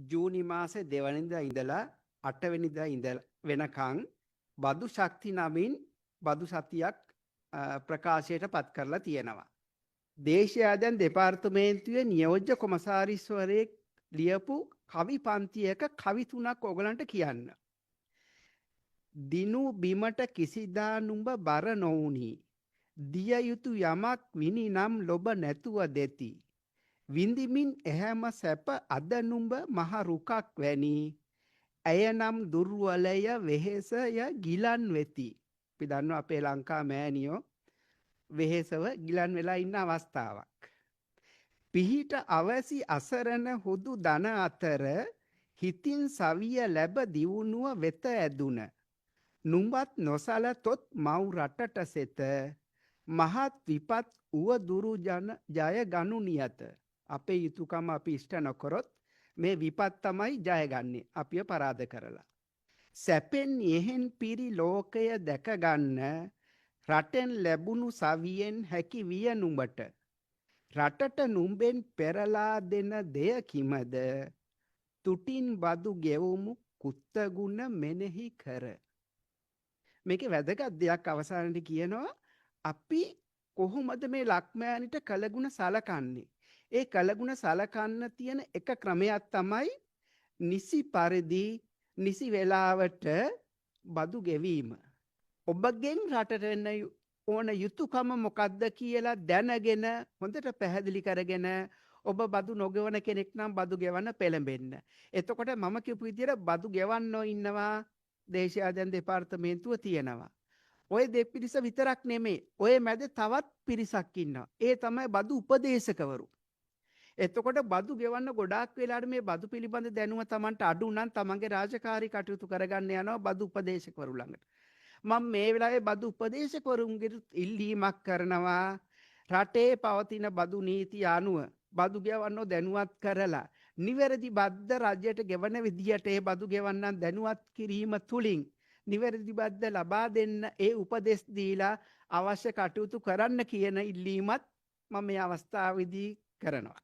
ජූනි මාසේ දෙවනිදා ඉඳලා අටවෙනිදා ඉඳලා වෙනකන් බදු ශක්ති නමින් බදු සතියක් ප්‍රකාශයට පත් කරලා තියෙනවා. දේශීය ආදායම් දෙපාර්තමේන්තුවේ නියෝජ්‍ය කොමසාරිස්වරයෙක් ලියපු කවි පන්තියක කවි තුනක් ඔයගලන්ට කියන්න. දිනු බිමට කිසිදා නුඹ බර නොවුනි. දිය යුතු යමක් විනි නම් ලොබ නැතුව දෙති. විඳිමින් ඇහැම සැප අද නුඹ මහ රුකක් වැනි. ඇය නම් දුර්වලය වෙහෙසය ගිලන් වෙති. අපි දන්නවා අපේ ලංකා මෑණියෝ වෙහෙසව ගිලන් වෙලා ඉන්න අවස්ථාවක්. පිහිට අවැසි අසරණ හුදු ධන අතර හිතින් සවිය ලැබ දියුණුව වෙත ඇදුන. නුඹත් නොසලතොත් මව් රටට සෙත මහත් විපත් උවදුරු ජන ජය ගනු නියත. අපේ යුතුයකම අපි ඉෂ්ට නොකරොත් මේ විපත් තමයි ජයගන්නේ අපිව පරාද කරලා. සැපෙන් යෙහෙන් පිරි ලෝකය දැක ගන්න රටෙන් ලැබුණු සවියෙන් හැකි විය නුඹට. රටට නුඹෙන් පෙරලා දෙන දෙය කිමද? තුටින් බදු ගෙවුමු කුත්තගුණ මෙනෙහි කර. මේකේ වැදගත් දෙයක් අවසානයේ කියනවා, අපි කොහොමද මේ ලක්මෑණිට කළගුණ සලකන්නේ? ඒ කළගුණ සලකන්න තියෙන එක ක්‍රමයක් තමයි නිසි පරිදි නිසි වෙලාවට බදු ගෙවීම. ඔබගෙන් රටට එන්න ඕන යුතුයකම මොකද්ද කියලා දැනගෙන හොඳට පැහැදිලි කරගෙන ඔබ බදු නොගෙවන කෙනෙක් නම් බදු ගෙවන්න පෙළඹෙන්න. එතකොට මම කියපු විදියට බදු ගෙවන්නෝ ඉන්නවා, දේශීය ආදායම් දෙපාර්තමේන්තුව තියෙනවා. ඔය දෙපිරිස විතරක් නෙමෙයි, ඔය මැද තවත් පිරිසක් ඉන්නවා. ඒ තමයි බදු උපදේශකවරු. එතකොට බදු ගෙවන්න ගොඩාක් වෙලාවට මේ බදු පිළිබඳ දැනුම තමන්ට අඩු නම් තමන්ගේ රාජකාරී කටයුතු කරගන්න යනවා බදු උපදේශකවරු ළඟට. මම මේ වෙලාවේ බදු උපදේශකවරුන්ගේ ඉල්ලීමක් කරනවා, රටේ පවතින බදු නීති අනුව බදු ගෙවන්නෝ දැනුවත් කරලා නිවැරදි බද්ද රජයට ගෙවන විදියට ඒ බදු ගෙවන්නන් දැනුවත් කිරීම තුලින් නිවැරදි බද්ද ලබා දෙන්න ඒ උපදෙස් දීලා අවශ්‍ය කටයුතු කරන්න කියන ඉල්ලීමත් මම මේ අවස්ථාවේදී කරනවා.